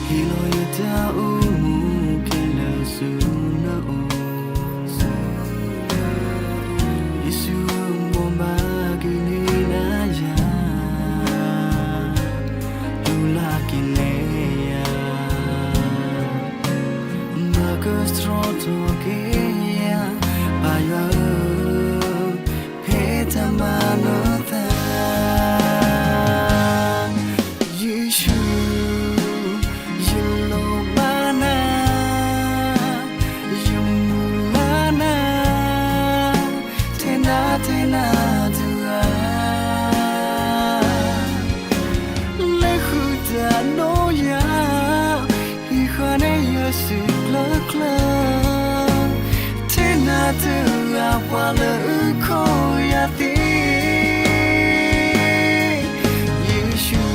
ဟ့ၣ်လီၤယတၢ်အိၣ်မူခဲလၢာ်ဆူနအိၣ်, ယ့ၣ်ၡူးဘိးဘၣ်က့ၤန့ၢ်နၤယၤ, တူၢ်လိာ်က့ၤန့ၢ်ယၤ, မၤကဆှီထီၣ်က့ၤယၤ, ပၢ်ယွၤဧၢ, ဖဲတၢ်မၤနၢၤသး ယ့ၣ်ၡူး, ယလိၣ်ဘၣ်နၤ, ယမုၢ်လၢ်နၤ, ထဲနၤထဲနၤတဂၤ, လၢဃုာ်တၢ်နီၣ်ယၤ, ဟံးဃာ်န့ၢ်ယစုကျၢၤကျၢၤ, ထဲနၤတဂၤပှၤလၢအုၣ်ကီၤယၤသ့ ယ့ၣ်ၡူ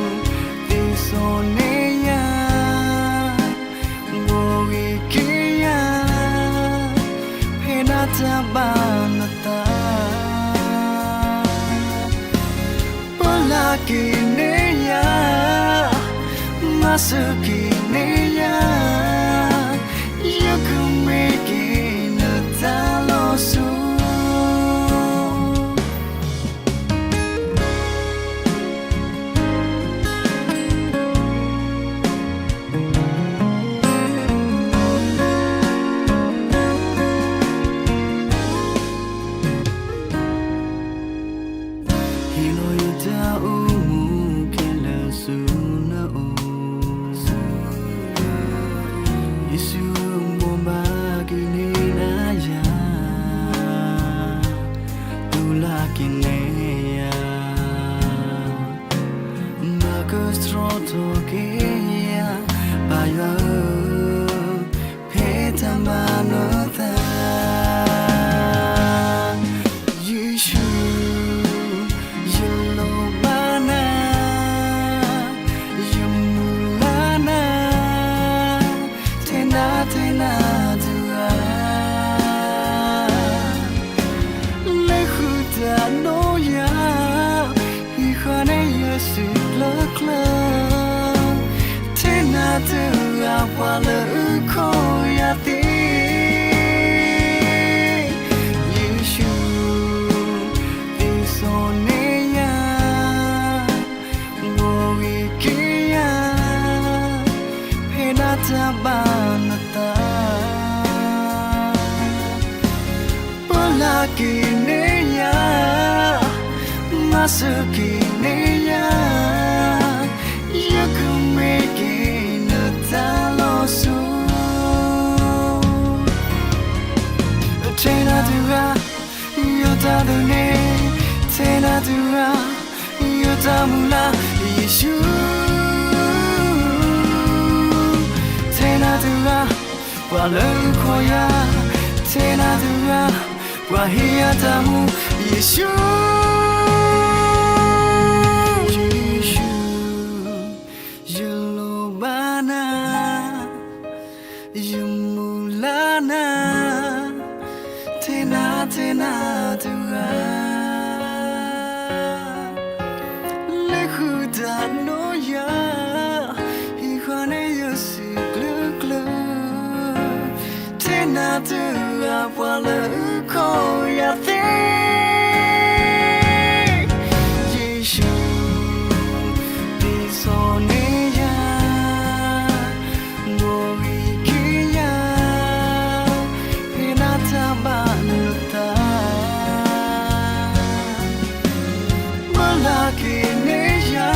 း, သ့စီန့ၢ်ယၤ, ဘှီဂ့ၤက့ၤယၤ, ဖဲဒၣ်တၢ်ဘၣ်နသး, ပၢလၢက့ၤန့ၢ်ယၤ, မၤစၢၤက့ၤန့ၢ်ယၤ, ယကမ့ၢ်က့ၤနတၢ်လီၤဆူ ဟ့ၣ်လီၤယတၢ်အိၣ်မူခဲလၢာ်ဆူနအိၣ်, ယ့ၣ်ၡူးဘိးဘၣ်က့ၤန့ၢ်နၤယၤ, တူၢ်လိာ်က့ၤန့ၢ်ယၤ, မၤကဆှီထီၣ်က့ၤယၤ, ပၢ်ယွၤဧၢ, ဖဲတၢ်မၤနၢၤသး ယ့ၣ်ၡူး, ယလိၣ်ဘၣ်နၤ, ယမုၢ်လၢ်နၤ, ထဲနၤထဲနၤတဂၤ, လၢဃုာ်တၢ်နီၣ်ယၤ, ဟံးဃာ်န့ၢ်ယစုကျၢၤကျၢၤ, ထဲနၤတဂၤပှၤလၢအုၣ်ကီၤယၤသ့ ယ့ၣ်ၡူး, သ့စီန့ၢ်ယၤ, ဘှီဂ့ၤက့ၤယၤ, ဖဲဒၣ်တၢ်ဘၣ်နသး, ပၢလၢက့ၤန့ၢ်ယၤ, မၤစၢၤက့ၤန့ၢ်ယၤ, ယကမ့ၢ်က့ၤနတၢ်လီၤဆူ ထဲနၤတဂၤ, ယတၢ်ဒိးန့ၢ်, ထဲနၤတဂၤ, ယတၢ်မုၢ်လၢ်, ယ့ၣ်ၡူး, ထဲနၤတဂၤ, ပှၤလၢအုၣ်ကီၤယၤ, ထဲနၤတဂၤ, ပှၤဟ့ၣ်ယၤတၢ်မူ, ယ့ၣ်ၡူး, ယ့ၣ်ၡူး, ယလိၣ်ဘၣ်နၤ, ယမုၢ်လၢ်နၤ, ထဲနၤထဲနၤတဂၤ, လၢဃုာ်တၢ်နီၣ်ယၤ, ဟံးဃာ်န့ၢ်ယစုကျၢၤကျၢၤ, ထဲနၤတဂၤပှၤလၢအုၣ်ကီၤယၤသ့ ယ့ၣ်ၡူး, သ့စီန့ၢ်ယၤ, ဘှီဂ့ၤက့ၤယၤ, ဖဲဒၣ်တၢ်ဘၣ်နသး, ပၢလၢက့ၤန့ၢ်ယၤ,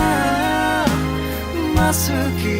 မၤစၢၤက့ၤ